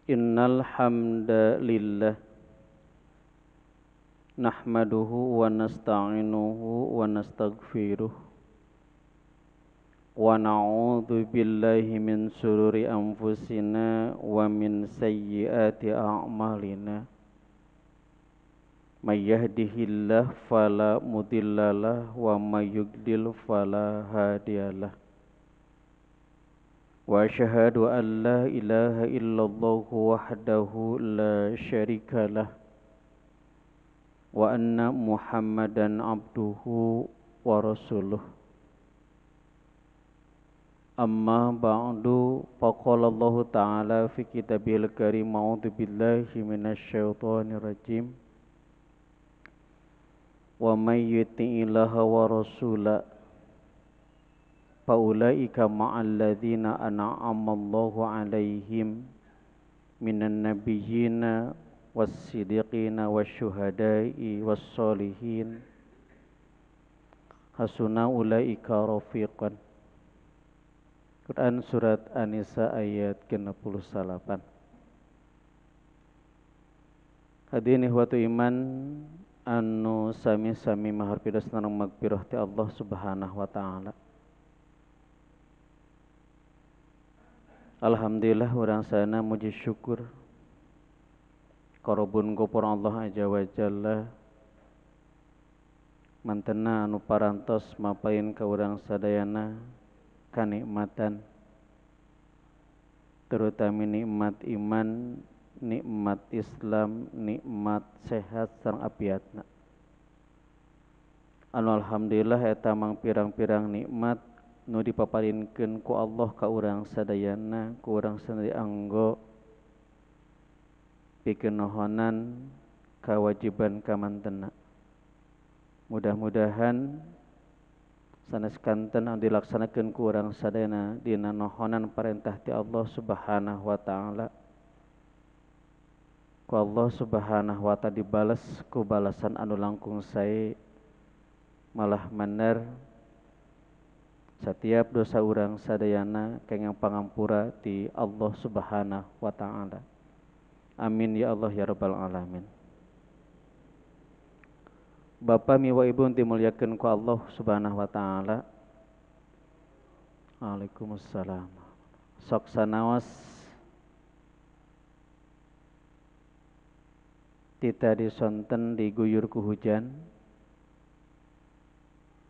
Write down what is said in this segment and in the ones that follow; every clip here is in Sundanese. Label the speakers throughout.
Speaker 1: Innal hamdalillah nahmaduhu wa nasta'inuhu wa nastaghfiruh wa na'udzu billahi min shururi anfusina wa min sayyiati a'malina. May yahdihillahu fala mudhillalah wa may yudlil fala hadiyalah. Wa asyhadu an la ilaha illallah wahdahu la syarikalah wa anna Muhammadan abduhu wa rasuluh. Amma ba'du, faqala Allahu ta'ala fi kitabil karim, a'udzu billahi minasy syaithanir rajim. Wa may yuti'illaha wa rasulahu faulaika ma'al ladzina an'ama Allahu 'alaihim minan nabiyyina was-siddiqina wasyuhada'i was-sholihin hasuna ulaika rafiqan. Quran surat An-Nisa ayat 68. Hadirin ihwatu iman anu sami-sami maharpidos narang magfirah ti Allah Subhanahu wa ta'ala. Alhamdulillah urang sana muji syukur korobun gopor Allah aja wa jalla mantena anu parantos mapain ka urang sadayana kanikmatan, terutama nikmat iman, nikmat Islam, nikmat sehat sareng apiatna. Anu alhamdulillah eta mang pirang-pirang nikmat nu dipaparinkeun ku Allah ka urang sadayana, ku urang sadaya anggo pikeun nohonan kawajiban kamantena. Mudah-mudahan sanes kanten anu dilaksanakeun ku urang sadayana dina nohonan parentah ti Allah Subhanahu wa ta'ala. Ku Allah Subhanahu wa ta'ala dibales ku balasan anu langkung sae, malah mener setiap dosa urang sadayana kenging pangampura ti Allah Subhanahu wa ta'ala. Amin ya Allah ya rabbal alamin. Bapak miwa ibu dimuliakeun ku Allah Subhanahu wa ta'ala. Waalaikumsalam. Sok sanaos tita disonten diguyur ku hujan.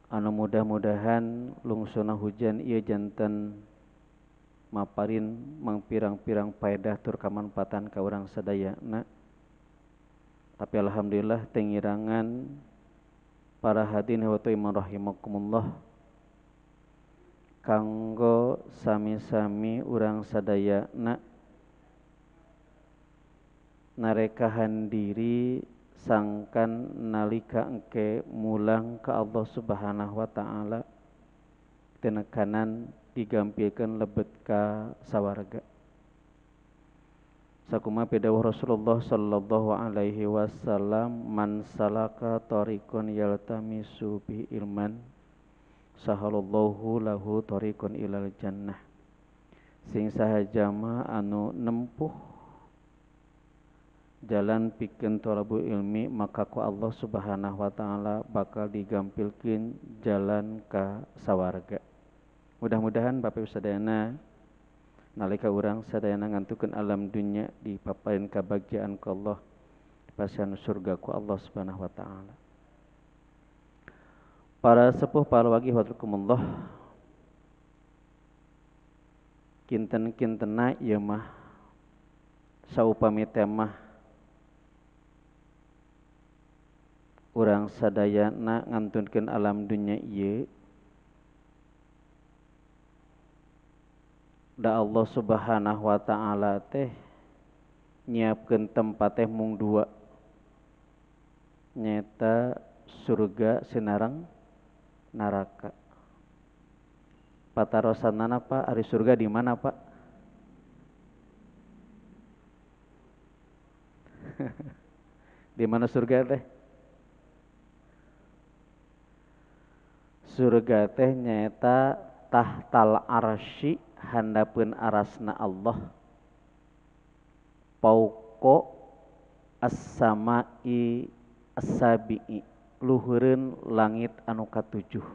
Speaker 1: Anu mudah-mudahan lungsuna hujan ieu janten maparin mangpirang-pirang paedah tur kamanfaatan ka urang sadayana. Tapi alhamdulillah tengirangan para hadirin wa iman rahimakumullah kanggo sami-sami urang sadayana narekahan diri sangkan nalika engke mulang ke Allah Subhanahu wa ta'ala tenekanan digampilkeun lebet ka sawarga. Sakumaha pidawuh Rasulullah sallallahu alaihi wasallam, man salaka tariqan yaltamisu bi ilman sahalallahu lahu tariqan ilal jannah. Sing saha jama anu nempuh jalan pikeun thalabul ilmi, maka ku Allah Subhanahu wa ta'ala bakal digampilkeun jalan ka sawarga. Mudah-mudahan Bapak Ibu sadayana nalika urang sadayana ngantukeun alam dunya dipaparin kabagjaan ku Allah, dipasihan surga ku Allah Subhanahu wa ta'ala. Para sepuh para wagi hadrakumullah, kinten-kintena ieu mah saupami temah urang sadayana ngantunkeun alam dunya ieu, da Allah Subhanahu wa ta'ala teh nyiapkeun tempat teh mung dua, nyata surga sinareng neraka. Patarosanana Pak, ari surga di mana Pak? Di mana surga teh? Surga teh nyaeta tahtal arsy, handapeun arasna Allah. Pauko as-sama'i as-sabi'i luhureun langit anu katujuh.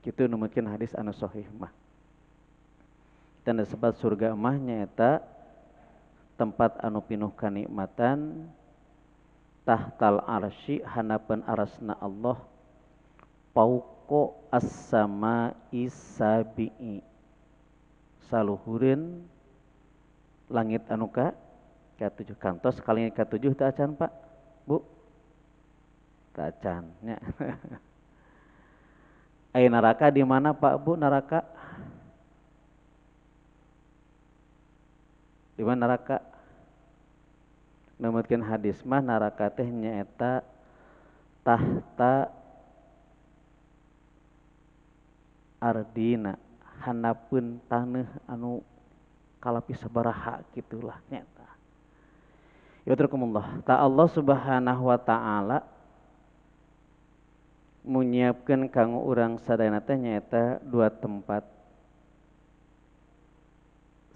Speaker 1: Kitu numutkeun hadis anu sahih mah. Tanda sebat surga mah nyaeta tempat anu pinuh kanikmatan tahtal arsy hanapeun arasna Allah pauko as-sama'i sabi'i saluhureun langit anu katujuh. Kantos kali katujuh teu acan Pak Bu, teu acan nya. Aya neraka di mana Pak Bu? Neraka di mana neraka? Numutkeun hadis mah neraka teh nyaeta tahta ardina hanapeun taneuh anu kalapis sabaraha kitulah nyaeta. Yatrakumullah. Ta Allah Subhanahu wa taala menyiapkeun kanggo urang sadayana teh nyaeta dua tempat.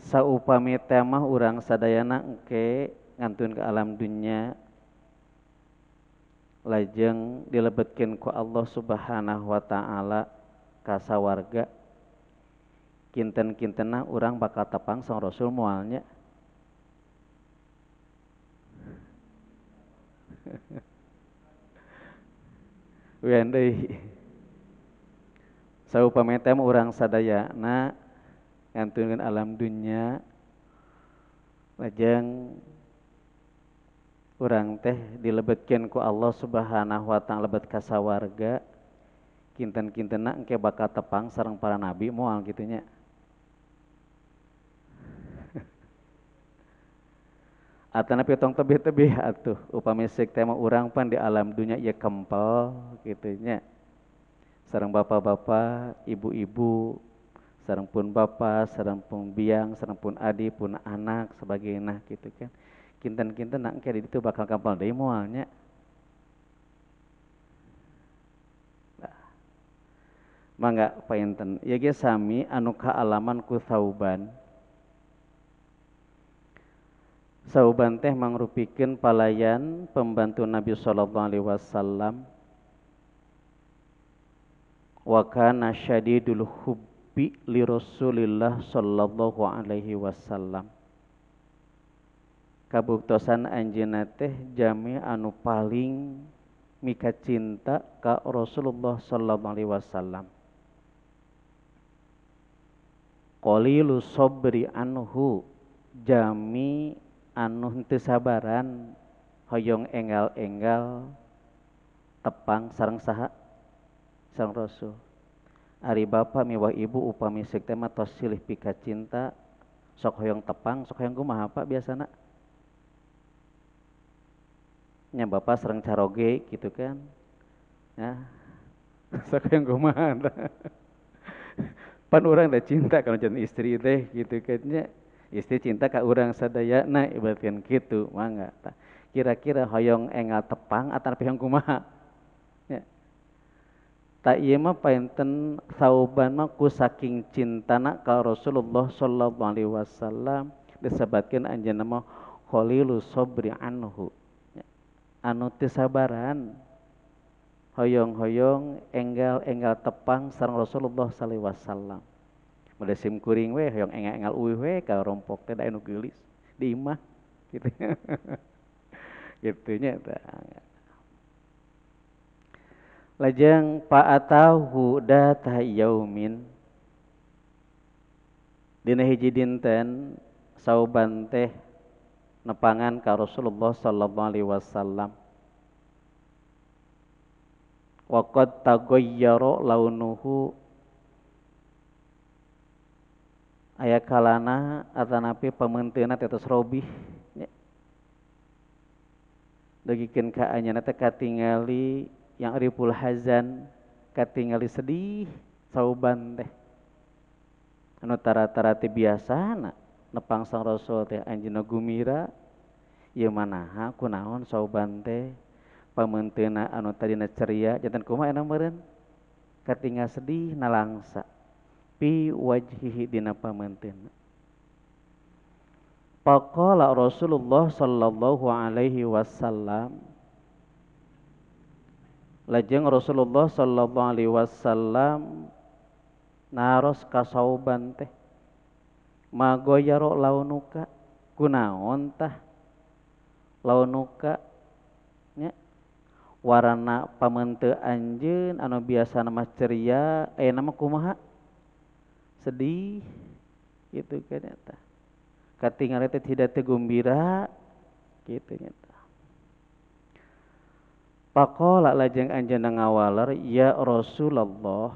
Speaker 1: Saupami teh mah urang sadayana engke ngantun ke alam dunya lajeng dilebetkeun ku Allah Subhanahu wa taala ka sawarga. Kinten-kintenna urang bakal tepang sang Rasul moalnya. Wian deui. Saupami teh mah urang sadayana ngantunkeun alam dunya lajeng urang teh dilebetkeun ku Allah Subhanahu wa taala lebet ka sawarga. Kinten-kintenna engke bakal tepang sareng para nabi moal kitu nya. Atanapi tong tebih-tebih atuh upami seuk teh mah urang pan di alam dunya ieu kempel kitu nya. Sareng bapak-bapak, ibu-ibu, sareng pun bapak, sareng pun biang, sareng pun adi, pun anak sebagainya gitu kan. Kinten-kinten nak engke di ditu bakal kempel deui moal nya. Nah. Mangga painten ieu ge sami anu kaalaman ku Sauban. Sauban teh mangrupikeun palayan pembantu Nabi sallallahu alaihi wasallam. Wa kana syadidul hubbi li Rasulillah sallallahu alaihi wasallam. Kabuktosan anjeunna teh jami anu paling mika cinta ka Rasulullah sallallahu alaihi wasallam. Qalilu sabri anhu jami anu henteu sabaran hoyong enggal-enggal tepang sareng saha? Sareng Rasul. Ari bapa miwah ibu upami seuk teh mah tos silih pika cinta sok hoyong tepang sok hoyong kumaha Pak biasana? Nya bapa sareng caroge gitu kan. Ya. Sok hoyong kumaha. Pan urang teh cinta kana jeung istri teh gitu kan nya. Istri cinta ka urang sadayana ibaratkan kitu mangga. Kira-kira hoyong enggal tepang atawa hoyong kumaha? Nya. Ta ieu mah painten Sauban mah ku saking cintana ka Rasulullah sallallahu alaihi wasallam disebatkeun anjeunna mah khalilu sabri anhu. Anu teu sabaran hoyong-hoyong enggal-enggal tepang sareng Rasulullah sallallahu alaihi wasallam. Made sim kuring we hoyong enggal-enggal uih we ka rompok teh da anu geulis di imah kitu. Kitu nya tah. Lajeng fa'atahu data yaumin dina hiji dinten Sauban teh nepangan ka Rasulullah sallallahu alaihi wasallam. Wa qad taghayyara launuhu aya kalana atanapi pamenteuna teh tos robih nya. Dugikeun ka anjeunna teh katingali yang ripul hazan, katingali sedih Sauban teh. Anu tara-tara teh biasana nepang sang Rasul teh anjeunna gumira ieu manaha kunaon Sauban teh pamenteuna anu tadina ceria janten kumaha eta meureun katingal sedih nalangsa pi wajhihi dina pamenteuna. Faqala Rasulullah sallallahu alaihi wasallam, lajeng Rasulullah sallallahu alaihi wasallam naros ka Sauban teh, magoyaro launuka, kunaon tah launuka nya warna pamente anjeun anu biasana mah ceria ayeuna mah kumaha sedih gitu kan eta. Katingali teh tidak teu gumbira kitu nya tah. Faqala lajeng anjeunna ngawaler, ya Rasulullah,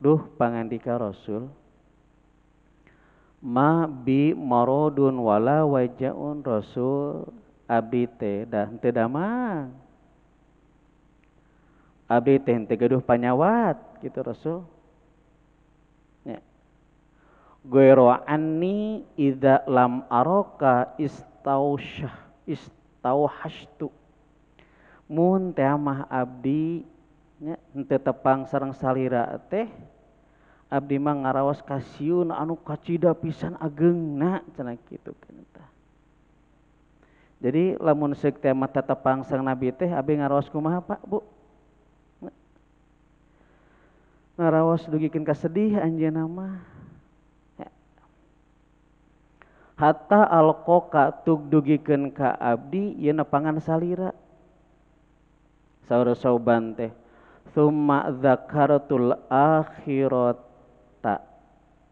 Speaker 1: duh pangandika Rasul, ma bi marodun wala wajaun. Rasul abdi teh dah teu damang, abdi teh teu gaduh panyawat gitu Rasul. Goero anni idza lam araka istauhastu, mun teh mah abdi nya henteu tepang sareng salira teh abdi mah ngaraos kasieun anu kacida pisan ageungna cenah kitu kan tah. Jadi lamun seuk teh mah tetepang sareng nabi teh abdi ngaraos kumaha Pak Bu? Ngaraos dugikeun kasedih anjeunna mah. Hatta alqoka tug dugikeun ka abdi ieu nepangan salira. Saur Sauban teh, tsumma dzakaratul akhirata,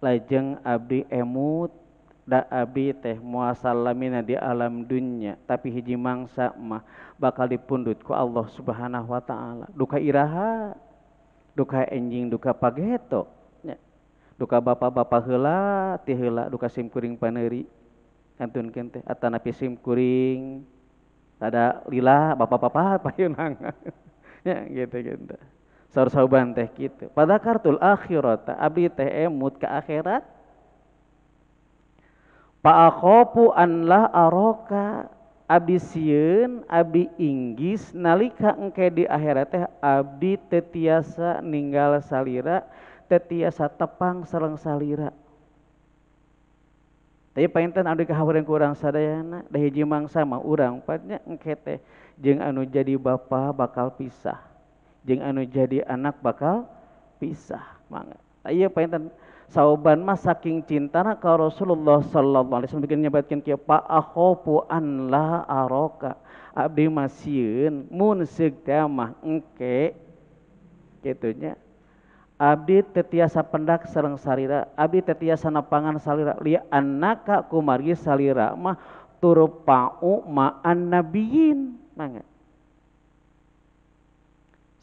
Speaker 1: lajeng abdi emut da abdi teh moal salamina di alam dunya, tapi hiji mangsa mah bakal dipundhut ku Allah Subhanahu wa taala. Duka iraha, duka enjing, duka pageto. Duka bapak-bapak heula ti heula duka simkuring paneuri kantunkeun teh atanapi simkuring tada lila bapak-bapak payunang nya gitu gitu. Saur Sauban teh kitu. Padzakartul akhirata, abdi teh emut ka akhirat. Fa akhafu an la araka, abdi sieun abdi inggis nalika engke di akhirat teh abdi teu tiasa ninggal salira, tetiasa tepang sareng salira. Tapi painten abdi kahawareun ku urang sadayana, da hiji mangsa mah urang patnya engke teh jeung anu jadi bapa bakal pisah, jeung anu jadi anak bakal pisah. Mangga. Ieu painten Sauban mah saking cintana ka Rasulullah sallallahu alaihi wasallam bikin nyebatkeun kieu, fa akhafu an la araka, abdi mah sieun mun seuk teh mah engke kitu nya abdi tetiasa pendak sareng salira, abdi tetiasa nepangan salira, li annaka kumargi salira mah turpa'u ma'an nabiyyin. Mangga.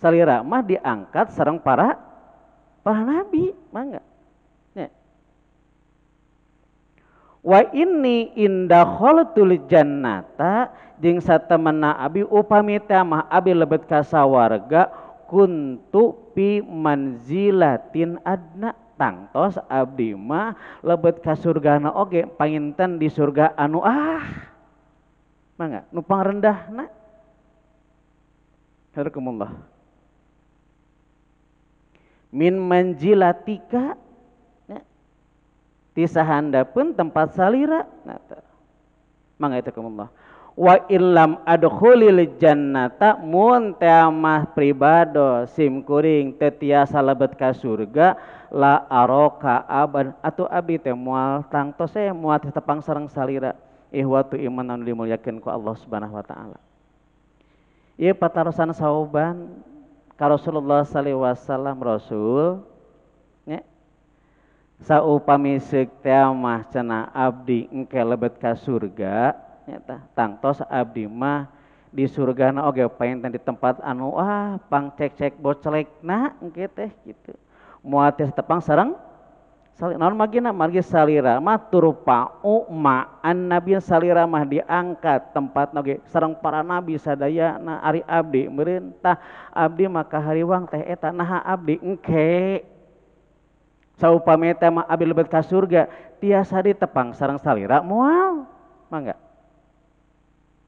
Speaker 1: Salira mah diangkat sareng para nabi, mangga. Nya. Wa inni indakhaltul jannata, jeung satemena abdi upami teh mah abdi lebet ka sawarga kuntu pi manzilatin adna, tangtos abdi mah lebet ka surgana oge panginten di surga anu ah mangga nu pangrendahna. Harukumullah min manzilatika ya, ti sahandapeun tempat salira. Nah, mangga itu kumullah. Wa illam adkhulil jannata, mun teh mah pribado sim kuring teu tiasa lebet ka surga la araka aban, atuh abdi teh moal tangtos teh moal tepang sareng salira. Ihwatu iman anu dimuliakeun ku Allah Subhanahu wa taala. Ieu patarosan Sauban ka Rasulullah sallallahu alaihi wasallam, Rasul nya saupami seuk teh mah cenah abdi engke lebet ka surga nyata tangtos abdi mah di surgana oge painten di tempat anu ah pang cek-cek bocelekna engke teh gitu. Moal teh tepang sareng naon magina margi salira mah turpa'u ma'an nabi, salira mah diangkat tempat oge sareng para nabi sadayana. Ari abdi meureun tah abdi mah kahariwang teh eta naha abdi engke saupami teh mah abdi lebet ka surga tiasa ditepang sareng salira moal. Mangga.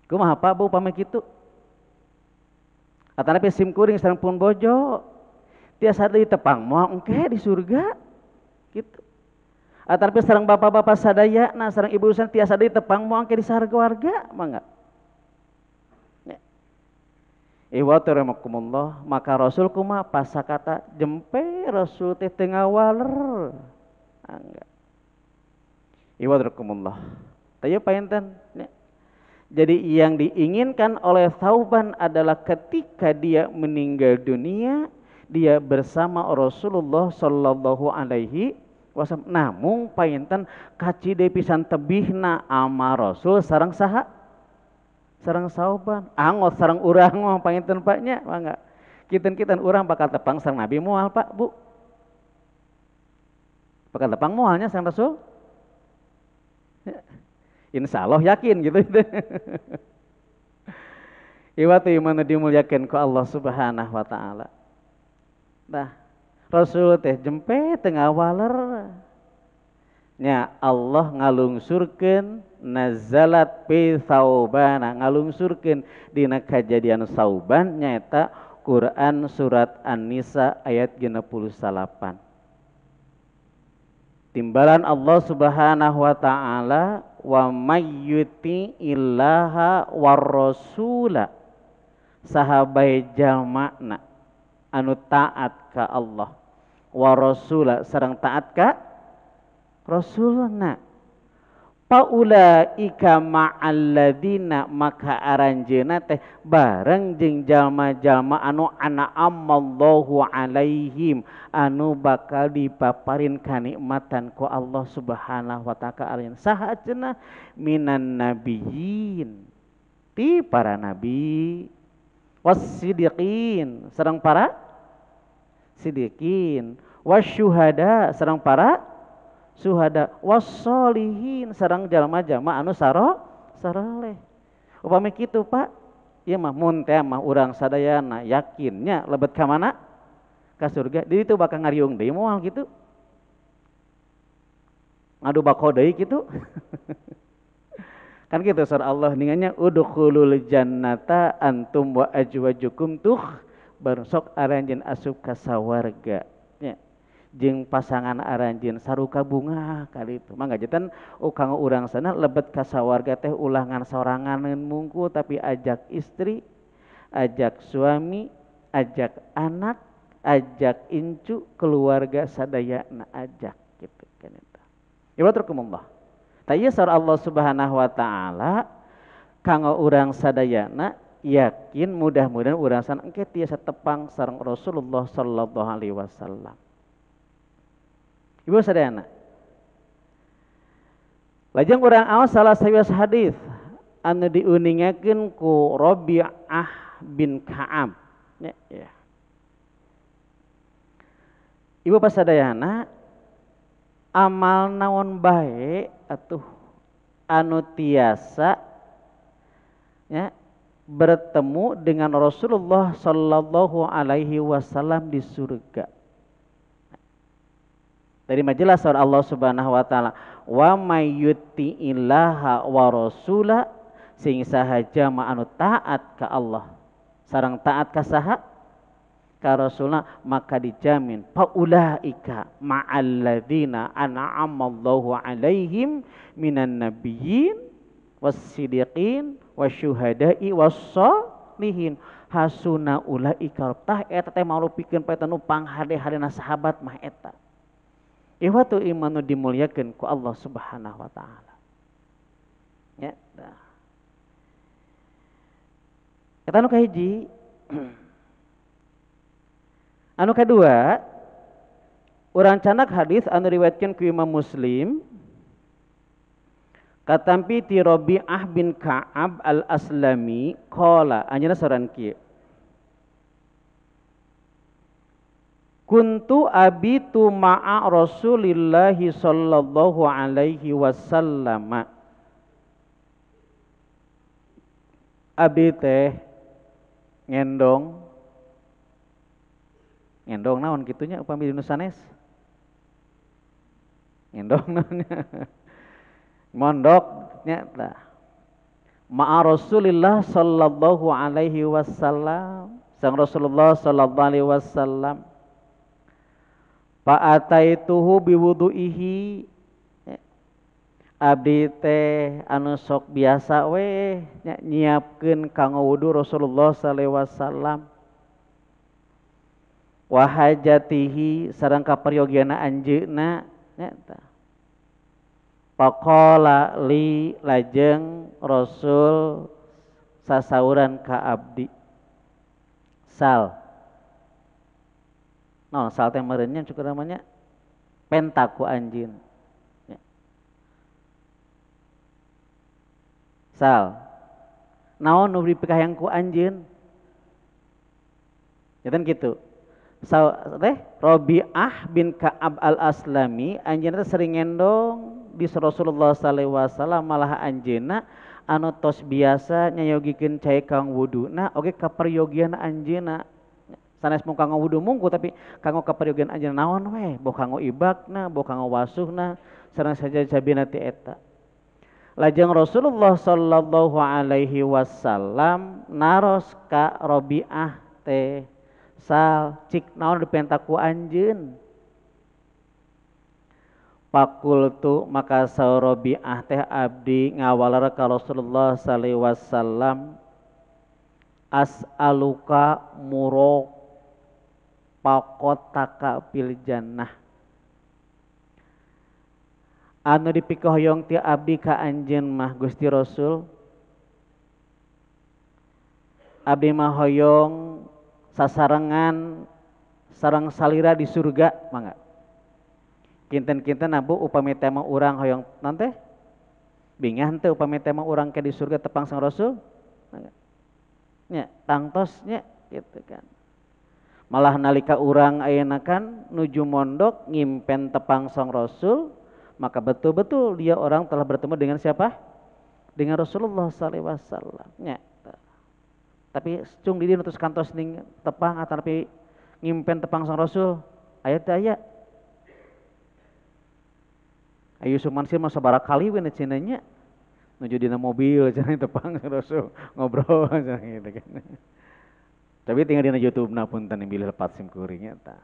Speaker 1: Kumaha Pak Bu upami kitu? Atanapi sim kuring sareng pun bojo tiasa ditepang moal engke di surga gitu. Tapi sareng bapak-bapak sadaya, nah sareng ibu sadaya tiasa deui tepang moal ke di sawarga mangga. Iwatu rahimakumullah, maka Rasul kumaha pasakata jempe Rasul teh teu ngawaler. Mangga. Iwatu rahimakumullah. Tah painten nya. Jadi yang diinginkan oleh Thauban adalah ketika dia meninggal dunia, dia bersama Rasulullah sallallahu alaihi wasallam. Namung painten kacide pisan tebihna ama Rasul sareng saha? Sareng Thauban. Angot sareng urang mah painten Pak nya, mangga. Kiten-kiten urang bakal tepang sareng Nabi moal Pak, Bu. Bakal tepang moalnya sareng Rasul. Ya. Insya Allah yakin gitu. Iwatu imanu dimuliakan ku Allah Subhanahu wa ta'ala. Nah, Rasul teh jempe teu ngawaler. Nya Allah ngalungsurkeun nazalat fi Saubana, ngalungsurkeun dina kajadian Sauban nyaeta Quran surat An-Nisa ayat 68. Timbalan Allah Subhanahu wa ta'ala wa mayyuti illaha war rasula, sahabai jalmana anu taat ka Allah wa rasula sareng taat ka rasulna, paulaika ma'alladina maka aranjeuna teh bareng jeung jalma-jalma anu an'amallahu alaihim anu bakal dipaparin kanikmatan ku Allah Subhanahu wa ta'ala. Saha cenah? Minan nabiyyin, ti para nabi, wassidiqin sareng para sidiqin, wasyuhada sareng para suhada, wassolihin sareng jalma-jalma anu saroleh. Upami kitu Pak, ieu mah mun teh mah urang sadayana yakinnya lebet ka mana? Ka surga. Di ditu bakal ngariung deui moal kitu. Ngadu bako deui kitu. Kan kitu surah Allah ningannya udkhulul jannata antum wa azwajukum tuh baru sok aranjeun asup ka sawarga. Nya. Jeung pasangan aranjeun saruka bunga kali itu. Mangga janten kanggo urang sana lebet ka sawarga teh ulah ngan soranganeun mungku tapi ajak istri, ajak suami, ajak anak, ajak incu, keluarga sadayana ajak gitu kan eta. Ibaratkumullah. Tah ieu saur Allah Subhanahu wa ta'ala kanggo urang sadayana yakin mudah-mudahan urang sana engke tiasa tepang sareng Rasulullah sallallahu alaihi wasallam. Ibu sadayana. Lajeng urang aos salah sawios hadis anu diuningakeun ku Rabi'ah bin Ka'ab. Ya, ya. Ibu pasadayana amal naon bae atuh anu tiasa ya, bertemu dengan Rasulullah sallallahu alaihi wasallam di surga. Dari majelis surah Allah Subhanahu wa ta'ala wa may yuti illaha wa rasula, sing sahaja ma anu taat ka Allah sareng taat ka saha? Ka rasulna, maka dijamin faulaika ma'alladzina an'amallahu alaihim minan nabiyyin wassidiqin wasyuhada'i wassalihin hasuna ulaika. Tah eta teh malupikeun paetan nu panghade-hadena sahabat mah eta. Ihwatu imanu dimuliakeun ku Allah Subhanahu wa ta'ala. Ya, dah. Eta anu kahiji. Anu kadua, urang canak hadis anu riwayatkeun ku Imam Muslim katampi ti Rabi'ah bin Ka'ab al-Aslami qala anjeunna soran kieu. Kuntu abitu ma'a Rasulillahi sallallahu alaihi wasallam. Abi teh ngendong. Ngendong naon kitunya upami di nu sanes? Ngendong naonnya. Mondok nya tah. Ma'a Rasulillah sallallahu alaihi wasallam. Sang Rasulullah sallallahu alaihi wasallam. Fa'ataituhu biwudu'ihi, Abdi teh anu sok biasa we nyiapkeun kanggo wudu Rasulullah sallallahu alaihi wasallam. Wa hajatihi sareng kaperyogiana anjeunna nya tah. Faqala li lajeng Rasul sasauran ka abdi. Sal. Naon sal teh meureun nya cukup namanya penta ku anjeun. Sal. Naon nu dipikahayang ku anjeun? Janten kitu. Sal teh Rabi'ah bin Ka'ab al-Aslami anjeunna teh sering ngendong di Rasulullah sallallahu alaihi wasallam malah anjeunna anu tos biasa nyayogikeun cai kang wuduna oge kaperyogian anjeunna. Sanes mung kanggo wudu mungku tapi kanggo kaperyogian anjeunna naon we, boh kanggo ibakna, boh kanggo wasuhna, sareng saja jabina ti eta. Lajeng Rasulullah sallallahu alaihi wasallam naros ka Rabi'ah teh, sal cik naon dipenta ku anjeun. Fakultu maka saur Rabi'ah teh abdi ngawaler ka Rasulullah sallallahu alaihi wasallam, as'aluka muraqaqataka fil jannah. Anu dipikahoyong ti abdi ka anjeun mah Gusti Rasul, abdi mah hoyong sasarengan sareng salira di surga mangga. Kinten-kinten abu upami tema urang hoyong nante bingah henteu upami tema urang ke di surga tepang sang Rasul mangga. Nya tangtos nya gitu kan. Malah nalika urang ayeuna kan nuju mondok ngimpen tepang sang Rasul, maka betul-betul dia orang telah bertemu dengan siapa? Dengan Rasulullah sallallahu alaihi wasallam. Nya. Tapi cung di dieu nutus kantos ning tepang atapi ngimpen tepang sang Rasul, aya teu aya? Ayu Sumansir mah sabaraha kali we cenah nya nuju dina mobil cenah tepang sang Rasul ngobrol cenah gitu kan. Tapi tinggal dina YouTube-na punten bilih lepat sim kuring eta.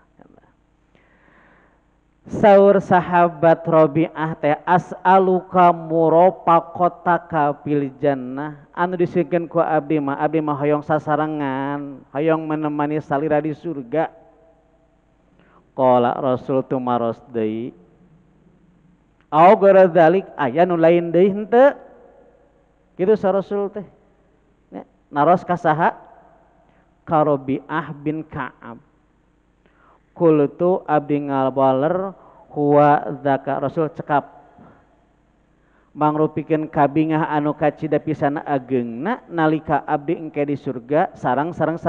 Speaker 1: Saur sahabat Rabi'ah teh as'aluka muraqaqataka fil jannah, anu disieun ku abdi mah hoyong sasarengan, hoyong menemani salira di surga. Qala Rasul tumaros deui, au gara dzalik aya nu lain deui henteu? Kitu sa Rasul teh. Naros ka saha? Ka Rabi'ah bin Ka'ab. Qultu abdi ngawaler huwa zaka. Rasul cekap mangrupikeun kabingah anu kacida pisan ageungna nalika abdi engke di surga sareng-sareng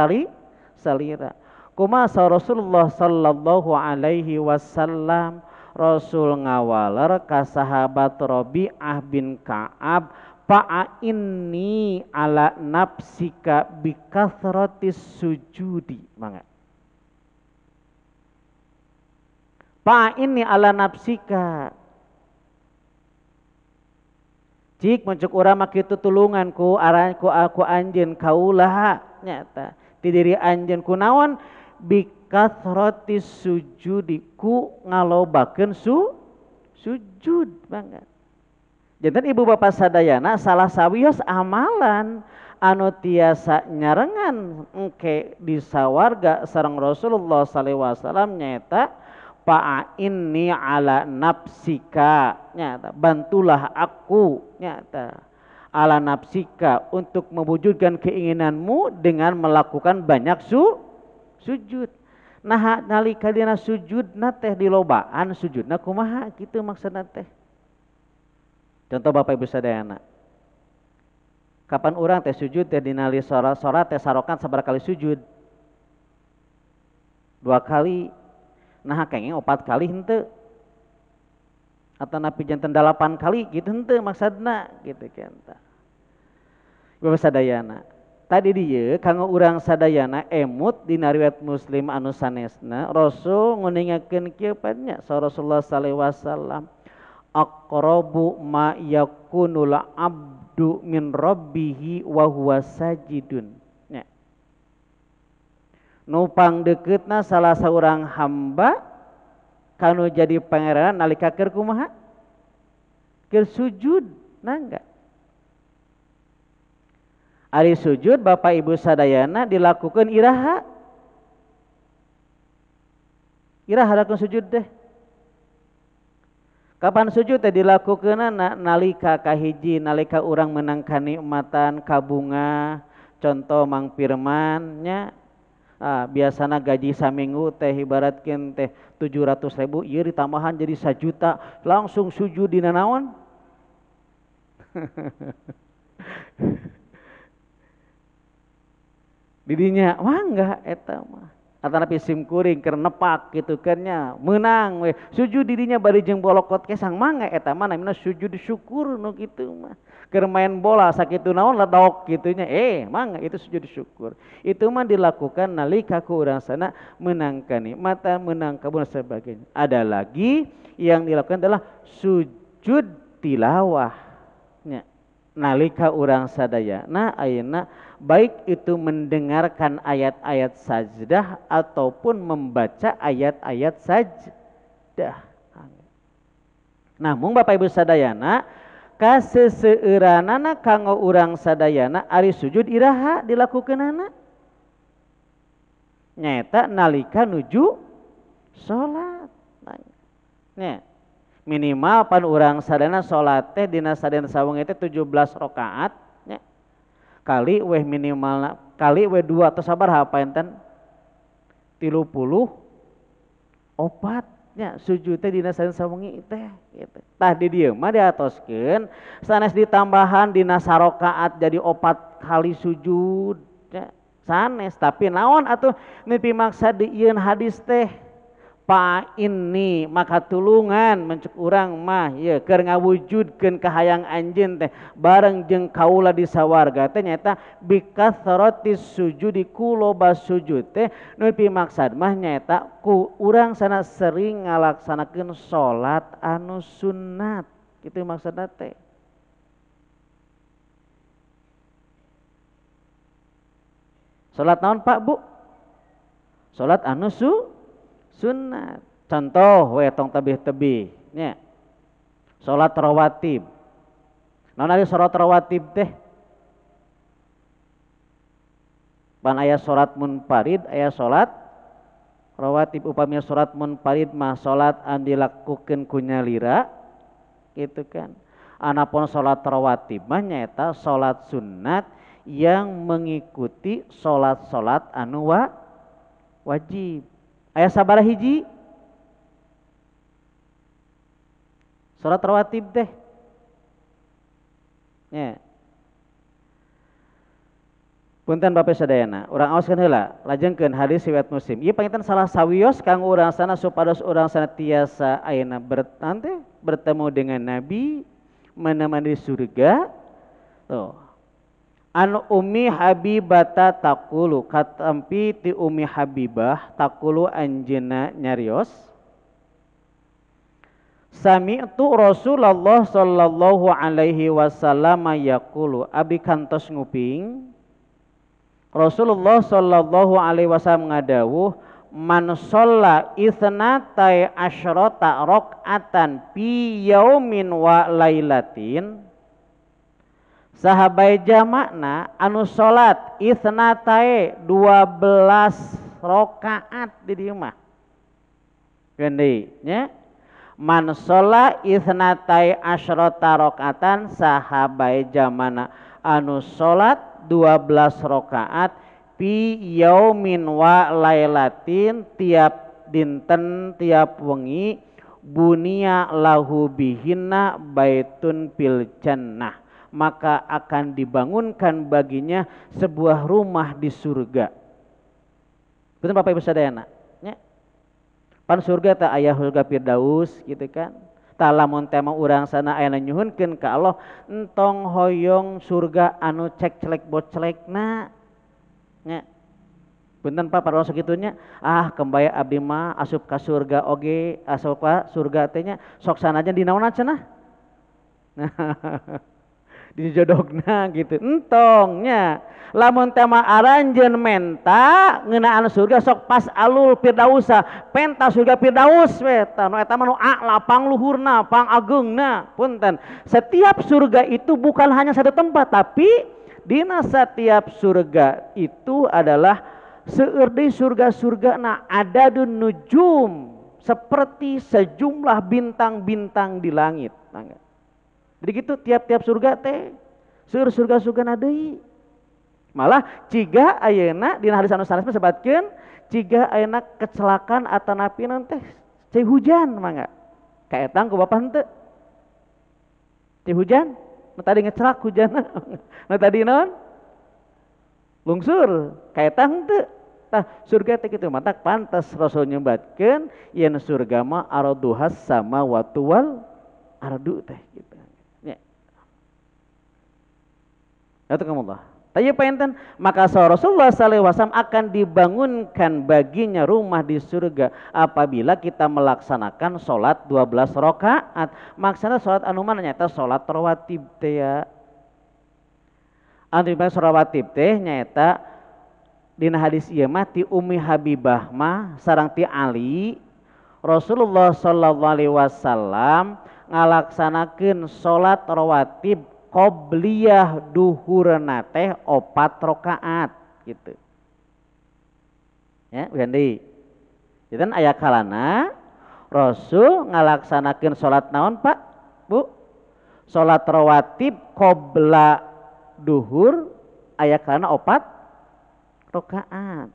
Speaker 1: salira. Kumaha Rasulullah sallallahu alaihi wasallam? Rasul ngawaler ka sahabat Rabi'ah bin Ka'ab, fa'a inni ala nafsika bikathratis sujudi. Mangga. Fa ini ala nafsika. Cik muncul urang mah kitu tulungan ku aran ku aku anjeun kaulah nyata. Ti diri anjeun ku naon bikathratis sujudi ku ngalobakeun sujud mangga. Janten ibu bapak sadayana salah sawios amalan anu tiasa nyarengan engke di sawarga sareng Rasulullah sallallahu alaihi wasallam nyaeta fa'a inni ala nafsika, nyata bantulah aku nyata ala nafsika untuk mewujudkan keinginanmu dengan melakukan banyak sujud. Nah nalika dina sujudna teh dilobaan sujudna kumaha kitu maksudna teh. Contoh Bapak Ibu sadayana, kapan urang teh sujud teh dina salat teh sarokan sabaraha kali sujud? 2 kali. Nah kenging 4 kali henteu atau napi janten 8 kali gitu henteu maksudna gitu kan. Bapak sadayana tadi dieu kanggo urang sadayana emut dina riwayat Muslim anu sanesna Rasul nguningakeun kieu pan nya Rasulullah sallallahu alaihi wasallam, aqrabu ma yakunul abdu min rabbihi wa huwa sajidun. Nya. Nu pangdekeutna salah saurang hamba kanu jadi pangeran nalika keur kumaha? Keur sujud nangga. Ari sujud Bapak Ibu sadayana dilakukan iraha. Iraha lakukan sujud deh. Kapan sujud teh dilakukeunana nalika kahiji nalika urang menang kanikmatan kabunga, contoh Mang Firman nya biasana gaji saminggu teh ibaratkeun teh 700.000 ieu ditambahan jadi 1 juta langsung sujud dina naon? Didinya mangga eta mah. Atanapi sim kuring keur nepak gitu kan nya meunang we sujud didinya bari jeung bolokot kesang mangga eta mah namina sujud syukur nu kitu mah. Keur main bola sakitu naon ledok kitu nya mangga itu sujud syukur. Itu mah dilakukan nalika ku urang sana meunang kanikmatan, meunang kabun sebagainya. Ada lagi yang dilakukan adalah sujud tilawah nya. Nalika urang sadayana ayeuna baik itu mendengarkan ayat-ayat sajdah ataupun membaca ayat-ayat sajdah. Namun Bapak Ibu sadayana kaseseueuranana kanggo urang sadayana ari sujud iraha dilakukeunana nyaeta nalika nuju salat. Nya minimal pan urang sadayana salat teh dina sadayana sawengi teh 17 rakaat nya. Kali weh minimalna kali weh 2 atau sabaraha paenten 34 nya sujud teh dina sadayana sawengi teh gitu. Tah di dieu mah diatoskeun sanes ditambahan dina sarakaat jadi 4 kali sujud nya sanes, tapi naon atuh nu pimaksa di ieun hadis teh pa ini maka tulungan mencuk urang mah ye keur ngawujudkeun kahayang anjeun teh bareng jeung kaula di sawarga teh nyaeta bikatsratis sujudi ku loba sujud teh nu pimaksad mah nyaeta ku urang sana sering ngalaksanakeun salat anu sunat kitu maksudna teh. Salat naon Pak Bu? Salat anu sunat. Contoh we tong tebih-tebih nya. Salat rawatib. Naon ari salat rawatib teh? Pan aya salat munfarid, aya salat rawatib. Upami salat munfarid mah salat anu dilakukeun ku nyalira gitu kan. Anapun salat rawatib mah nyaeta salat sunat yang mengikuti salat-salat anu wajib. Aya sabaraha hiji? Salat rawatib teh. Nya. Punten Bapak sadayana, urang aoskeun heula, lajengkeun hadis riwayat Muslim. Ieu panginten salah sawios kanggo urang sana supados urang sana tiasa ayeuna bertemu dengan Nabi menemani surga. Tuh. An Ummi Habibata taqulu katampi ti Ummi Habibah taqulu anjeunna nyarios sami'tu Rasulullah sallallahu alaihi wasallam yaqulu abdi kantos nguping Rasulullah sallallahu alaihi wasallam ngadawuh man sholla itsnatai asyrata rakaatan fi yaumin wa lailatin sahabai jamakna anu salat itsnatae 12 rakaat di dieu mah. Geundeui nya. Man sholla itsnatai asyrata rakaatan sahabai jamana anu salat 12 rakaat fi yaumin wa lailatin tiap dinten tiap wengi bunia lahu bihinna baitun fil jannah, maka akan dibangunkan baginya sebuah rumah di surga. Betul Bapak Ibu sadayana nya. Pan surga teh aya surga Firdaus gitu kan. Tah lamun teh mah urang sana aya nyuhunkeun ka Allah entong hoyong surga anu cek-celek boclekna nya. Punten Pak para sakitunya, ah kembaya abdi mah asup ka surga oge, asup ka surga teh nya sok sanajan di naonan cenah. Dijodogna gitu. Entongnya lamun tema aranjeun menta ngeunaan surga sok pas alul firdausa, penta surga firdaus we tah nu eta mah nu lapang luhurna, pang ageungna. Punten. Setiap surga itu bukan hanya satu tempat, tapi dina setiap surga itu adalah seueur deui surga-surga na adadun nujum seperti sejumlah bintang-bintang di langit. Mangga. Jadi gitu tiap-tiap surga teh seueur surga-surga deui. Malah ciga ayeuna dina hadis anu sanes sebatkeun ciga ayeuna kecelakaan atanapi naon teh cai hujan mangga. Kaetang ku bapak henteu. Cai hujan, nu tadi ngecelak hujanna. Nu tadi naon? Lungsur, kaetang henteu. Tah surga teh kitu matak pantas Rasul nyebatkeun yen surga mah arduhas samawati wal ardu teh gitu. Nya. Allah. Tapi painten maka Rasulullah sallallahu alaihi wasallam akan dibangunkan baginya rumah di surga apabila kita melaksanakan sholat 12 rakaat. Maksudnya sholat anu mana nyaeta sholat rawatib teh ya. Anu dipanggil rawatib teh nyaeta dina hadis ieu mah ti Ummi Habibah mah sareng ti Ali, Rasulullah sallallahu alaihi wasallam ngalaksanakeun sholat rawatib qobliyah duhurna teh 4 rakaat gitu. Ya, udah deui. Jadi aya kalana Rasul ngalaksanakeun salat naon, Pak? Bu? Salat rawatib qobla duhur aya kalana 4 rakaat.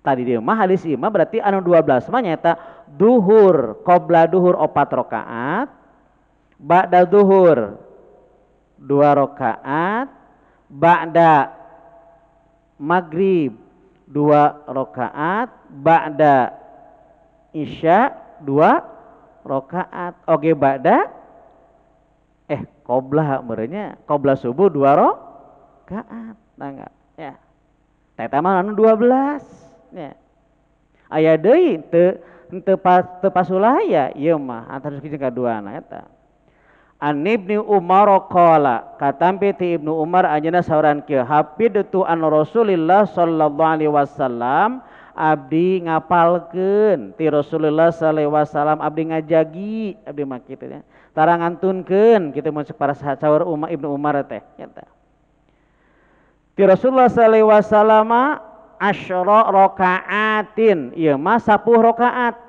Speaker 1: Tadi dia mah hadis ieu mah berarti anu 12 mah nyaeta duhur qobla duhur 4 rakaat, ba'da duhur 2 rakaat, ba'da maghrib 2 rakaat, ba'da isya 2 rakaat. Oke, ba'da qoblah merenya qobla subuh 2 rakaat. Nah enggak ya. Eta mah anu 12 ya. Aya deui teu teu pasulaya ieu mah antara hiji kaduana eta. An Ibnu Umar qala katampi ti Ibnu Umar anjeunna sauran kieu hafidtu an Rasulillah sallallahu alaihi wasallam abdi ngapalkeun ti Rasulullah sallallahu alaihi wasallam abdi ngajagi abdi mah kitu nya tara ngantunkeun kitu mun para saur Ibnu Umar teh nyata ti Rasulullah sallallahu alaihi wasallam asyra rakaatin ieu mah 10 rakaat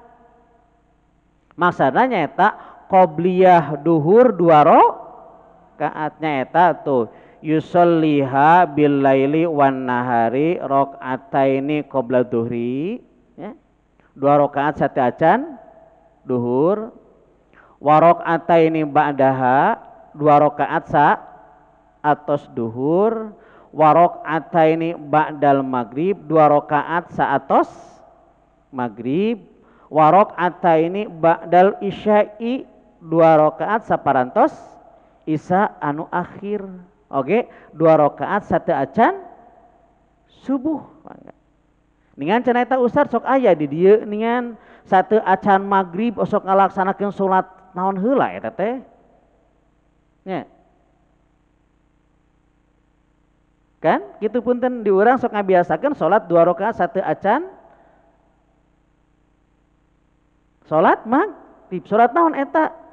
Speaker 1: maksudna nyaeta qobliyah duhur 2 rakaatnya eta tuh yusolliha bil laili wan nahari rakaataini qabla duhri ya. 2 rakaat sateuacan duhur wa rakaataini ba'daha 2 rakaat sa atos duhur wa rakaataini ba'dal maghrib 2 rakaat sa atos maghrib wa rakaataini ba'dal isya'i 2 rakaat saparantos isya anu akhir. Oke, 2 rakaat sateuacan subuh. Ningan cenah eta ustad sok aya di dieu ningan sateuacan maghrib osok ngalaksanakeun salat naon heula eta teh. Nya. Kan kitu punten di urang sok ngabiasakeun salat 2 rakaat sateuacan salat maghrib. Salat naon eta?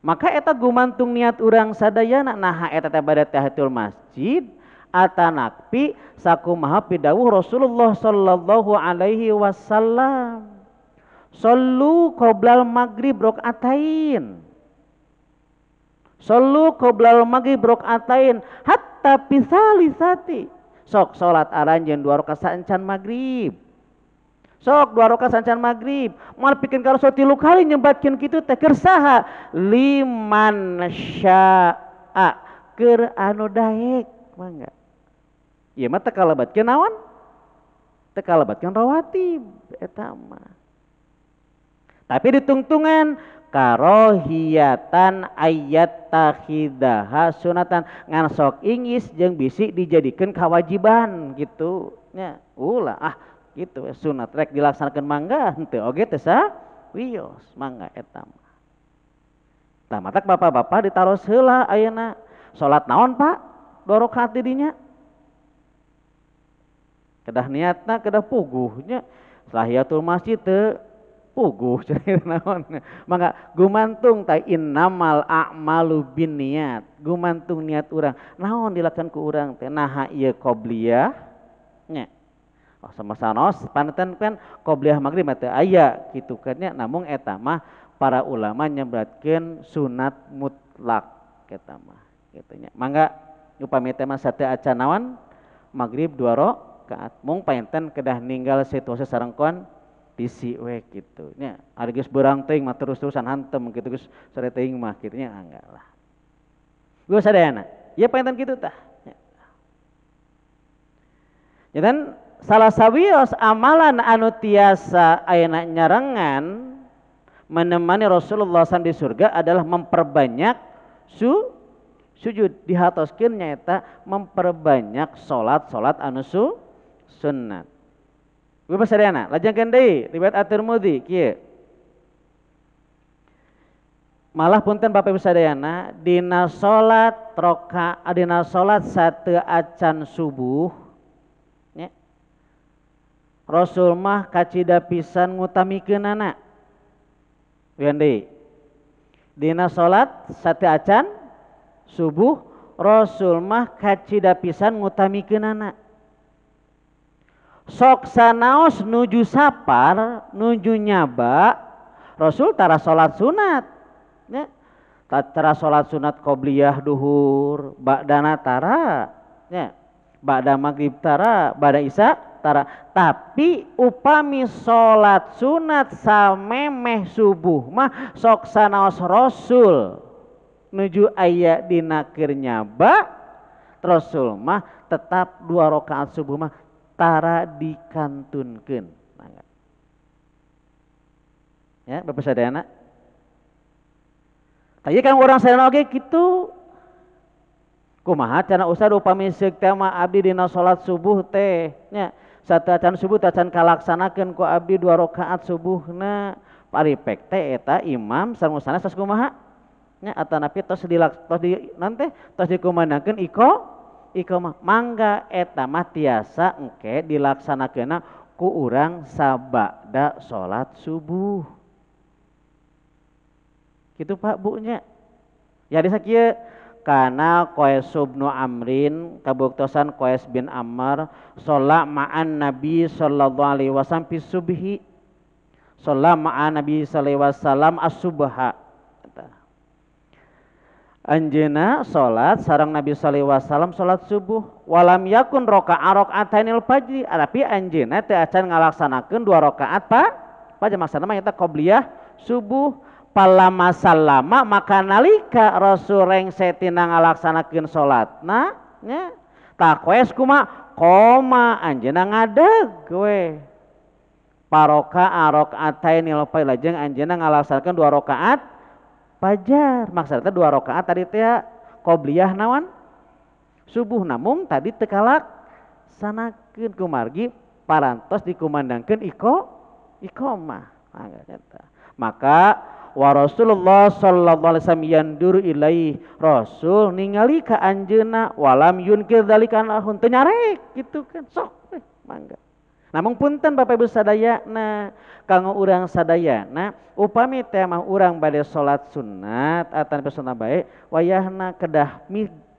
Speaker 1: Maka eta gumantung niat urang sadayana naha eta teh bade tahiyatul masjid atanakpi sakumaha pidawuh Rasulullah sallallahu alaihi wasallam. Shallu qoblal maghrib rakaatain. Shallu qoblal maghrib rakaatain hatta pisalisati. Sok salat aranjeun 2 rakaat saencan maghrib. Sok 2 rakaat saencan maghrib, moal pikeun ka Rasul 3 kali nyebatkeun kitu teh keur saha? Liman syaa, keur anu daek mangga. Ieu mah teu kalebatkeun naon? Teu kalebatkeun rawatib eta mah. Tapi ditungtungan karohiyatan ayat takhidaha sunatan ngan sok ingis jeung bisi dijadikeun kawajiban gitu nya. Ulah ah gitu sunat rek dilaksanakeun mangga henteu oge teh sa wios mangga eta mah. Tah matak bapak-bapak ditaros heula ayeuna salat naon Pak? 2 rakaat di dinya. Kedah niatna kedah puguhnya. Tahiyatul masjid teu puguh cenah naon. Mangga gumantung tah innamal a'malu binniyat. Gumantung niat urang. Naon dilakukan ku urang teh naha ieu qobliyah nya. Oh sama sanos panten kan qobliyah magrib mah teu aya kitu kan nya, namung eta mah para ulama nyebatkeun sunat mutlak eta mah kitu nya. Mangga upami teh mah sateu acan naon magrib 2 rakaat. Mung painten kedah ninggal situasi sareng kondisi we kitu nya. Ari geus beurang teuing mah terus-terusan hantem kitu geus sore teuing mah kitu nya enggak lah. Geus sadayana. Ieu painten kitu tah. Janten salah sawios amalan anu tiasa ayeuna nyarengan menemani Rasulullah SAW di surga adalah memperbanyak sujud. Dihatoskeun nyaeta memperbanyak salat-salat anu sunat. Bapak sadayana, lajengkeun deui riwayat At-Tirmidzi kieu. Malah punten Bapak Ibu sadayana, dina salat rakaat dina salat sateu acan subuh nya. Rasul mah kacida pisan ngutamikeunana. Wian deui. Dina salat sateu acan subuh Rasul mah kacida pisan ngutamikeunana. Sok sanaos nuju sapar, nuju nyaba, Rasul tara salat sunat. Nya, tara salat sunat qobliyah duhur, ba'dana tara, nya, ba'da maghrib tara, ba'da isya tara. Tapi upami salat sunat samemeh subuh mah sok sanaos Rasul nuju aya dina keur nyaba, Rasul mah tetap 2 rakaat subuh mah tara dikantunkeun. Ya, Bapak sadayana. Tah ieu kan urang sadayana oge kitu. Kumaha cenah ustad upami seuk teh mah abdi dina salat subuh teh nya. Sateuacan subuh teh acan kalaksanakeun ku abdi 2 rakaat subuhna. Paripek teh eta imam sareng sanes tos kumaha? Nya atanapi tos dilak tos di naon teh tos dikumandangkeun iqamah. Mangga eta mah tiasa engke dilaksanakeunna ku urang sabada salat subuh. Kitu Pak Bu nya. Ya disa kieu kana Qais bin Amrin kabuktosan Qais bin Ammar sholat ma'an Nabi sallallahu alaihi wasallam fi subhi. Sholat ma'an Nabi sallallahu alaihi wasallam as-subha. Anjeuna salat sareng Nabi sallallahu alaihi wasallam salat subuh walam yakun raka'a raka'atainil fajri, tapi anjeuna teu acan ngalaksanakeun 2 rakaat Pak. Pak maksudna mah eta qobliyah subuh. Palama salama maka nalika Rasul rengse tina ngalaksanakeun salatna nya tah Qais kumaha koma anjeunna ngadeg we paroka raka'atainil fajri lajeng anjeunna ngalaksanakeun 2 rakaat fajar. Maksudna 2 rakaat tadi teh qobliyah naon subuh, namung tadi teu kalaksanakeun kumargi parantos dikumandangkeun iqamah. Maka wa Rasulullah sallallahu alaihi wasallam yanduru ilaih, Rasul ningali ka anjeunna walam yunkir dzalika anhum, teu nyarek kitu kan sok mangga. Namung punten Bapak Ibu sadayana, kanggo urang sadayana upami teh mah urang bade salat sunat atawa sunat bae wayahna kedah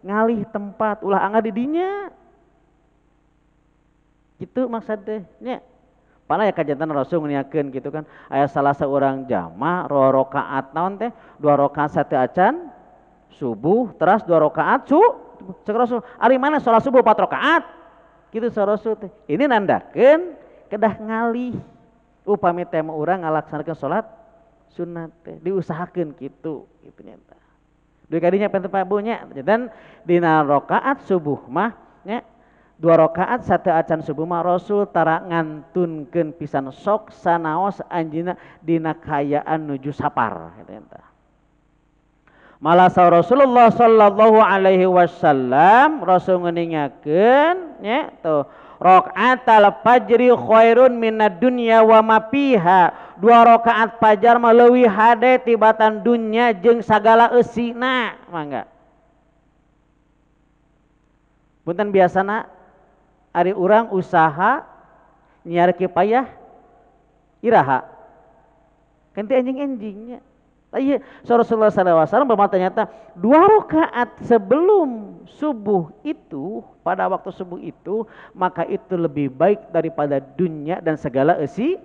Speaker 1: ngalih tempat ulah angga di dinya. Kitu maksud teh nya. Pana ya kajantan Rasul nguniakeun gitu kan. Aya salah seorang jamaah 2 rakaat naon teh 2 rakaat sateu acan subuh teras 2 rakaat cek Rasul ari mana salat subuh 4 rakaat. Kitu saur Rasul teh. Ini nandakeun kedah ngalih upami teh mah urang ngalaksanakeun salat sunat teh diusahakeun kitu kitu nya tah. Duh kadinya penting Pak Bu nya. Dan dina rakaat subuh mah nya 2 rakaat sateu acan subuh mah Rasul tara ngantunkeun pisan sok sanaos anjeunna dina kaayaan nuju sapar kitu nya tah. Malah saur Rasulullah sallallahu alaihi wasallam Rasul ngeuningakeun nya tuh Rakaat fajri khairun minad dunya wa ma fiha. Dua rakaat fajar mah leuwih hade tibatan dunya jeung sagala eusina. Mangga. Punten biasana ari urang usaha nyiar kipayah iraha. Kan teh enjing-enjingnya. Iya, Rasulullah SAW ternyata dua rakaat sebelum subuh itu, pada waktu subuh itu, maka itu lebih baik daripada dunia dan segala isi.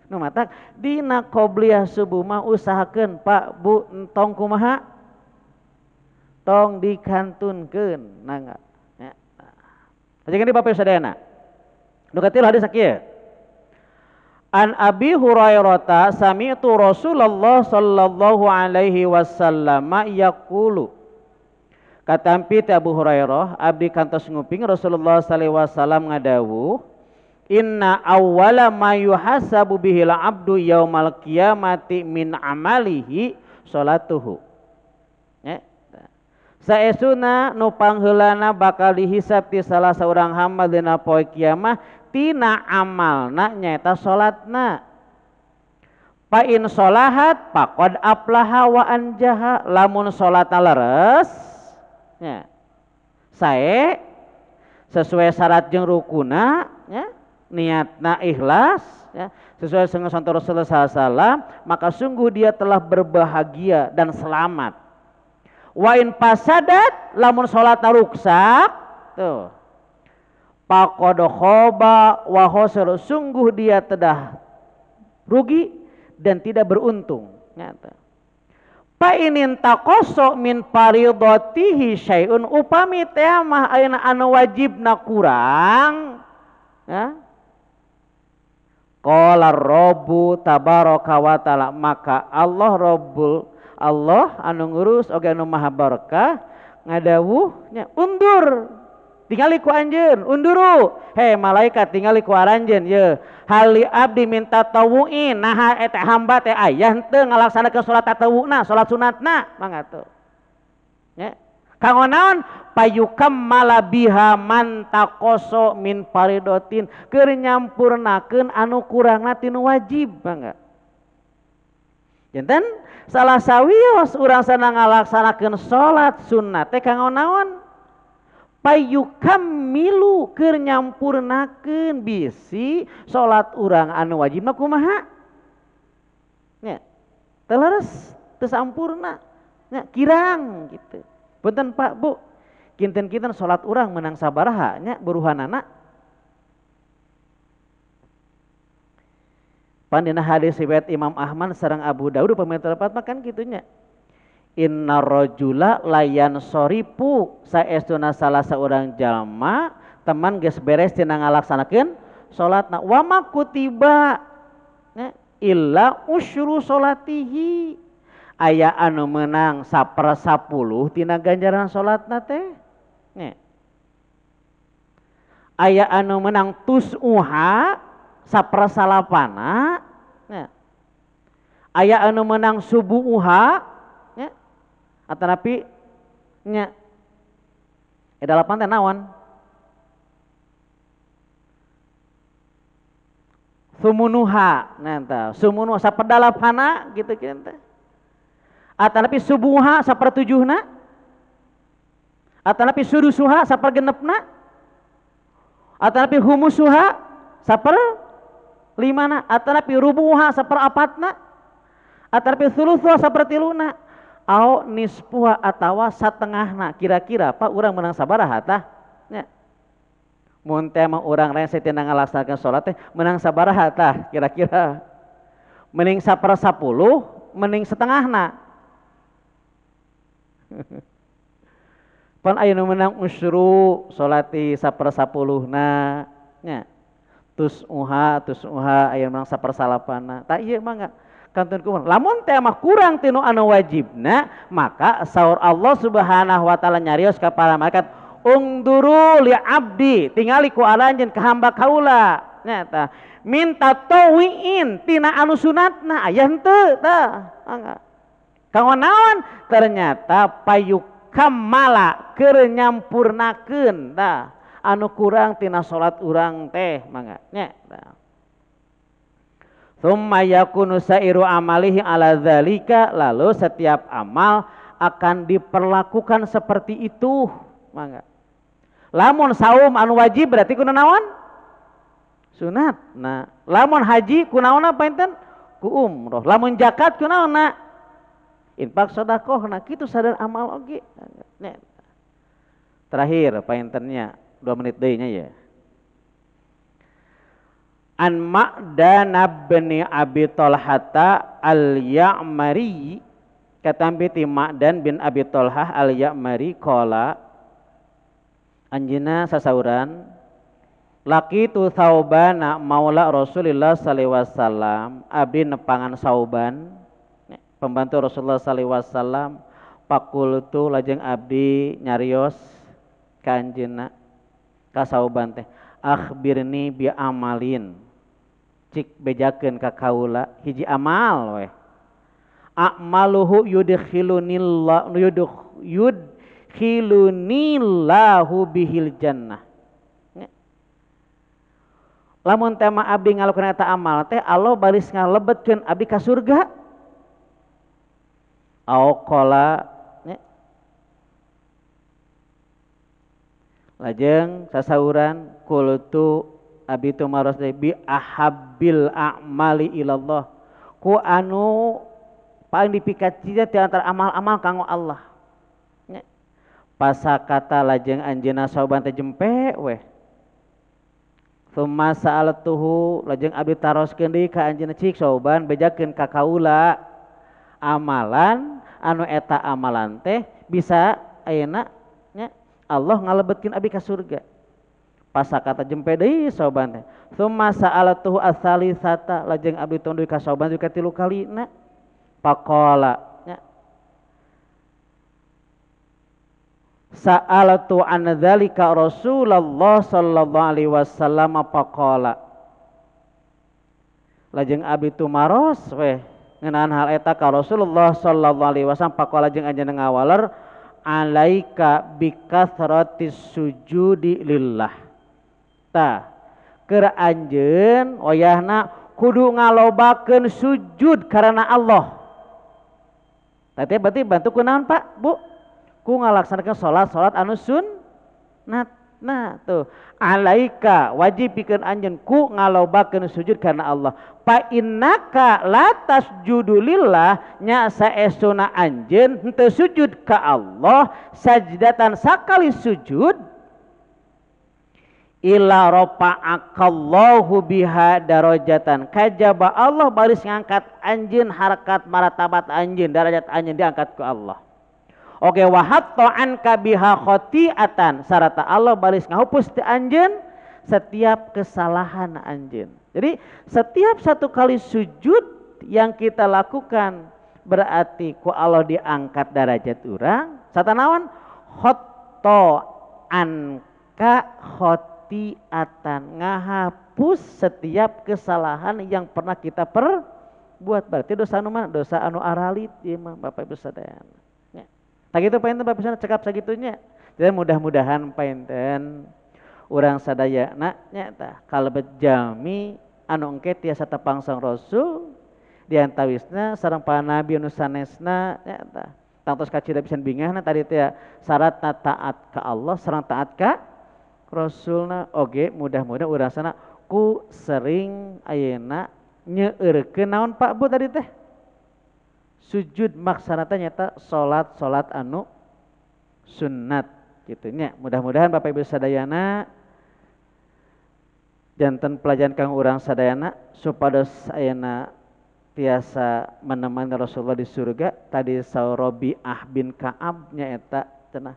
Speaker 1: Nu matak dina qobliyah subuh mah usahakeun Pak Bu entong kumaha? Tong dikantunkeun. Nah, ya. Ajakan di Bapak sadayana. Nu katilu hadis sakieu. An Abi Hurairah sami'tu Rasulullah sallallahu alaihi wasallam yaqulu. Katampi ti Abu Hurairah abdi kantos nguping Rasulullah sallallahu alaihi wasallam ngadawuh, inna awwala ma yuhasabu bihil abdu yaumal qiyamati min amalihi salatuhu. Ya. Saesuna nu pangheulana bakal dihisab ti salah saurang hamba dina poe kiamah tina amalna nyaeta salatna. Fa in sholahat faqad aflaha wa anjaha. Lamun salatna leres nya sae sesuai syarat jeung rukuna nya, niatna ikhlas ya, sesuai dengan sunnah Rasulullah SAW, maka sungguh dia telah berbahagia dan selamat. Wa in fasadat, lamun salatna ruksak tuh, faqad khaba wa khasir, sungguh dia telah rugi dan tidak beruntung. Nyata. Fa inin taqasso min faridatihi syai'un, upami teh mah ayeuna anu wajibna kurang ya. Qala rabbu tabaraka wa ta'ala, maka Allah Rabbul Allah anu ngurus oge anu maha barokah ngadawuh nya, undur tingali ku anjeun, unduru hei malaikat tingali ku aranjeun ye hali abdi minta tawuin, naha eta hamba teh aya henteu ngalaksanakeun salat tatawuna, salat sunatna mangga tuh nya. Kanggo naon? Payukammala biha man taqasso min faridotin, keur nyampurnakeun anu kurangna tinu wajib mangga. Janten salah sawios urang sana ngalaksanakeun salat sunat teh kanggo naon? Payukammilu, keur nyampurnakeun bisi salat urang anu wajibna kumaha? Nya, teu leres, teu sampurna, nya kirang gitu. Punten Pak Bu, kinten-kinten salat urang menang sabaraha nya buruhanana. Pan dina hadis riwayat Imam Ahmad sareng Abu Daud pamit lepat makan kitunya. Inna rajula layan soripu, saestuna salah seorang jalma teman geus beres tina ngalaksanakeun salatna, wa ma kutiba nya illa usyru salatihi, aya anu menang 1/10 tina ganjaran salatna teh nya, aya anu menang tus'uha 1/9 nya, aya anu menang subuha atanapi nya dalapan teh naon? Sumunuha, nah tah sumunuha saperdalapana gitu kieu teh. Atanapi subuha sapertujuhna, atanapi sudusuha sapergenepna, atanapi humusuha saperlimana, atanapi rubuha saperapatna, atanapi sulusuha sapertiluna, au nispuha atawa satengahna. Kira-kira Pak urang menang sabaraha tah nya? Mun teh mah urang rese tina ngalaksanakeun salat teh menang sabaraha tah kira-kira? Mending 1/10, mending setengahna. Pan aya nu menang usru salati 1/10na nya, tus'uha tus'uha aya menang 1/9na. Tah ieu mah kantun kumaha? Lamun teh mah kurang tinu anu wajibna, maka saur Allah Subhanahu wa taala nyarios ka para malaikat, ungduru li abdi, tingali ku aranjeun ka hamba kaula nya tah, minta tawiin tina anu sunatna aya henteu tah. Kanggo naon? Ternyata payukammala keur nyampurnakeun tah anu kurang tina salat urang teh mangga nya. Tsumma yakunu sairu amalihi ala dzalika, lalu setiap amal akan diperlakukan seperti itu mangga. Lamun saum anu wajib berarti kuna naon? Sunat. Nah, lamun haji kunaonna painten? Ku umroh. Lamun zakat kunaonna? Infak sedekah. Nah, kitu sadar amal oge. Terakhir paintennya 2 menit deui nya ya. An Ma'dan bin Abi Talhata al-Ya'mari, katampi ti Ma'dan bin Abi Talhah al-Ya'mari qala anjeunna sasauran laqitu Thawbana maula Rasulillah sallallahu alaihi wasallam, abdi nepangan Sauban pembantu Rasulullah sallallahu alaihi wasallam, pakultu lajeng abdi nyarios ka anjeunna ka Sauban teh, akhbirni bi amalin, cik bejakeun ka kaula hiji amal weh, a'maluhu yudkhilunillahu yudkhilunillahu bihil jannah. Lamun teh mah abdi ngalakukeun eta amal teh Allah baris ngalebetkeun abdi ka surga. Au qala lajeng sasauran qultu abdi tumaros deui bi ahabbil a'mali ilallah, ku anu paling dipikacita ti antara amal-amal kanggo Allah. Pasakata lajeng anjeunna Sauban teh jempe weh. Tsumma sa'altuhu lajeng abdi taroskeun deui ka anjeunna, cik Sauban bejakeun ka kaula amalan anu eta amalan teh bisa ayeuna nya Allah ngalebetkeun abdi ka surga. Pasakata jempe deui Sauban teh. Tsumma sa'altuhu ats-tsalisata lajeng abdi tong deui ka Sauban deui ka tilu kalina. Faqala nya sa'altu an dzalika Rasulullah sallallahu alaihi wasallam faqala lajeng abdi tumaros weh ngeunaan hal eta ka Rasulullah sallallahu alaihi wasallam faqala jeung anjeunna ngawaler alaika bikasratis sujudi lillah. Tah keur anjeun wayahna kudu ngalobakeun sujud karena Allah. Tah berarti bantu kunaon Pak Bu? Ku ngalaksanakeun salat-salat anu sunnat. Nah tuh alaika wajib pikeun anjeun ku ngalobakeun sujud karena Allah. Fa innaka la tasjudu lillah, nya saestuna anjeun henteu sujud ka Allah sajdatan sakali sujud illa rafa'akallahu biha darajatan, kajaba Allah baris ngangkat anjeun harkat martabat anjeun, derajat anjeun diangkat ku Allah. Oke, wa hatta anka biha khati'atan, sarata Allah baris ngahupus ti anjeun setiap kesalahan anjeun. Jadi setiap satu kali sujud yang kita lakukan berarti ku Allah diangkat derajat urang. Satanawan hatta anka khati'atan, ngahapus setiap kesalahan yang pernah kita perbuat. Berarti dosa anu mana? Dosa anu aralit ieu mah Bapak Ibu sadayana. Tak gitu painten Bapak Ibu cekap sagitunya. Jadi mudah-mudahan painten urang sadayana nya tah kalebet jami anu engke tiasa tepang sang Rasul diantawisna sareng para nabi anu sanesna nya tah. Tangtos kacida pisan bingahna tadi teh syaratna taat ka Allah sareng taat ka Rasulna. Oge mudah-mudahan urang sana ku sering ayeuna nyeueurkeun naon Pak Bu tadi teh? Sujud maksana teh nyata salat-salat anu sunat gitu nya. Mudah-mudahan Bapak Ibu sadayana janten pelajaran kang urang sadayana supados ayeuna tiasa menemani Rasulullah di surga. Tadi saur Rabi'ah bin Ka'ab nyaeta cenah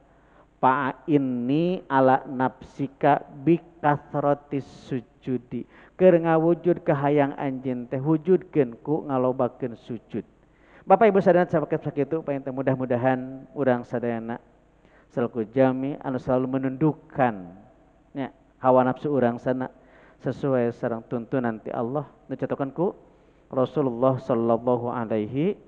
Speaker 1: fa inni ala nafsika bikasratis sujudi, keur ngawujud kahayang anjeun teh wujudkeun ku ngalobakeun sujud. Bapak Ibu sadayana sapaket sakitu painten mudah-mudahan urang sadayana selaku jami anu selalu menundukkan nya hawa nafsu urang sana sesuai sareng tuntunan ti Allah nu catokan ku Rasulullah sallallahu alaihi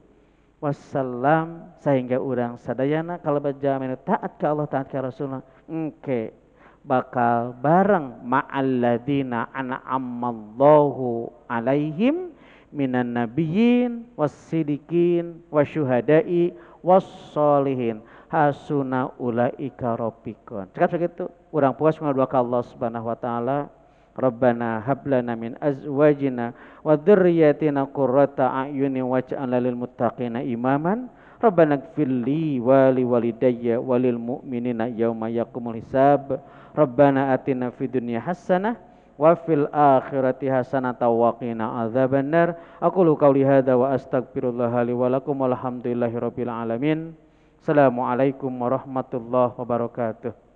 Speaker 1: wasallam, sehingga urang sadayana kalebet jami nu taat ka Allah taat ka Rasulullah engke Bakal bareng ma'alladzina an'amallahu alaihim minan nabiyyin wassidiqin wasyuhada'i wassolihin hasuna ulaika rafiqan. Cakap sakitu, urang puas ngadua ka Allah Subhanahu wa taala. Rabbana hab lana min azwajina wa dzurriyyatina qurrata a'yunin waj'alna lil muttaqina imaman. Rabbana ighfir li wa li walidayya wa lil mu'minina yauma yaqumul hisab. Rabbana atina fid dunya hasanah wa fil akhirati hasanah wa qina adzabannar. Aqulu qouli hadza wa astaghfirullaha li wa lakum walhamdulillahi rabbil alamin. Assalamualaikum warahmatullahi wabarakatuh.